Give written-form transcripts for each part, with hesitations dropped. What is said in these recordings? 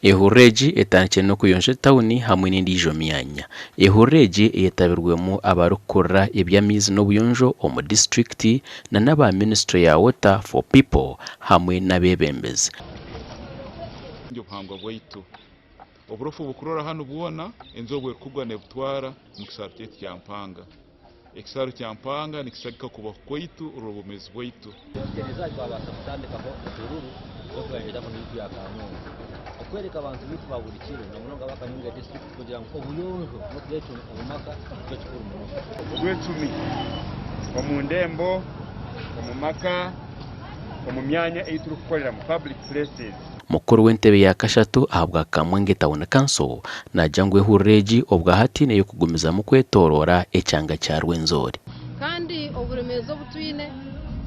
Ehururu egi etandikire n'okuyonja etawuni hamwe n'endiijo myanya. Ehururu egi eyetabirwemu abarikukurira eby'amaizi n'obuyonjo omu disiturikiti na n'aba minisiture ya Water for People hamwe n'abeebembezi. Obuhangwa bwaitu. Oburofu obukurora hanu bwona enjura obu erikugwa nebutwara omu kisaaru kyaitu kya Mpanga. Ekisaaru kya Mpanga nikishagika okubaho kwaitu rundi obwomeezi bwaitu. Tuteereza twabaasa kutandikaho ehururu y'okuyanja etawuni yaitu ya Kanunga. Okworeka abantu baitu ba buri kiro na munonga aba Kanunga disiturikiti kugira ngu obuyonjo n'okureecuma omu maka nikyo kikuru munonga. Obwecumi omu ndembo, omu maka, omu myanya ei turikukoreramu, public places. Mukuru w'entebe ya kashatu ahabwa Kamwenge Town Council naagira ngu ehururu egi obwahati n'ey'okugumizamu kwetoroora ekyanga kya Rwenzori. Kandi oburemeezi obu twine,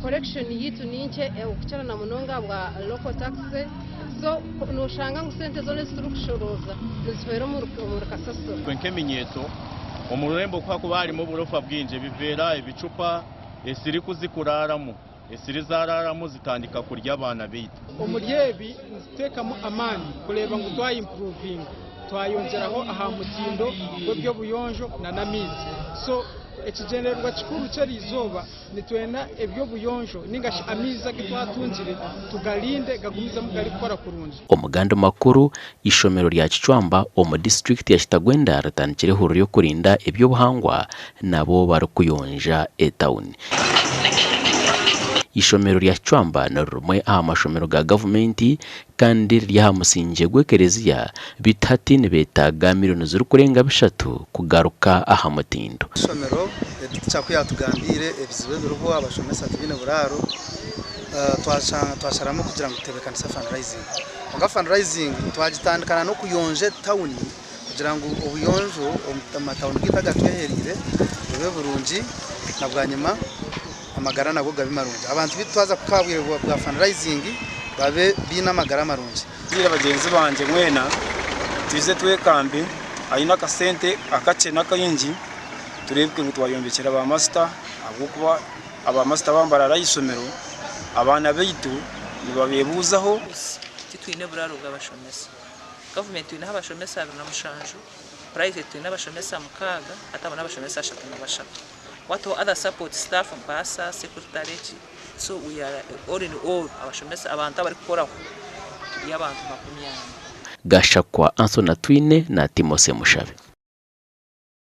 collection yaitu ni nkye okukira na munonga ahabwa local tax, so noshanga ngu sente zoona ezi turikushorooza nizihwera omuri kasasiro. Itwe nk'eminyeeto, omu rurembo ku hakuba harimu oburofa bwingi, ebiveera, ebicupa, esiri ku zikuraaramu, Esiri zaaraaramu zitandika kurya abaana baitu. Omuri ebi nituteekamu amaani kureeba ngu twa impuruvinga, twayongyeraho aha mutindo gw'eby'obuyonjo n'amaizi. So ekigyendererwa kikuru ky'eriizooba nitwenda eby'obuyonjo ninga shi amaizi agu twatungire tugarinde gagumizemu garikukora kurungi. Omu gandi makuru, eishomero rya Kicwamba omu disiturikiti ya Kitagwenda ritandikire ehururu y'okurinda eby'obuhangwa nabo barikuyonja etawuni. Eishomero rya Kicwamba ni rimwe aha mashomero ga gavumenti kandi riri aha musingye gw'ekereziya beitu hati nibeetaaga miriyoni zirikurenga bishatu kugaruka aha mutindo. Eishomero headteacher ku yaatugambiire ebizibu ebiriho abashomesa tibaine buraaro twasharamu kugira ngu tutebeekanise fundraising. Kwonka fundraising twagitandika n'okuyonja etawuni kugira ngu obuyonjo omu matawuni gaitu agatwehereire bube burungi na bwanyima amagara nago gabe marungi. Abantu baitu twaza kuha aha bwire bwa fundraising babe baine amagara marungi. Mbwire bagyenzi bangye mwena twize twekambe aine akasente akakye n'akaingi tureebeke ngu twayombekyera ba masita ahabw'okuba aba masita baaba nibarara aha ishomero abaana baitu nibabeebuuzaho. Titwine buraaro bw'abashomesa. Gavumenti twineho abashomesa 27, private twine abashomesa mukaaga hati abo n'abashomesa 33. Wataho other support staff bursar, secretary ki so we are all in all abashomesa abantu abarikukoraho turi abantu 40. Gashakwa Anthony Atwine na Timothy Mushabe.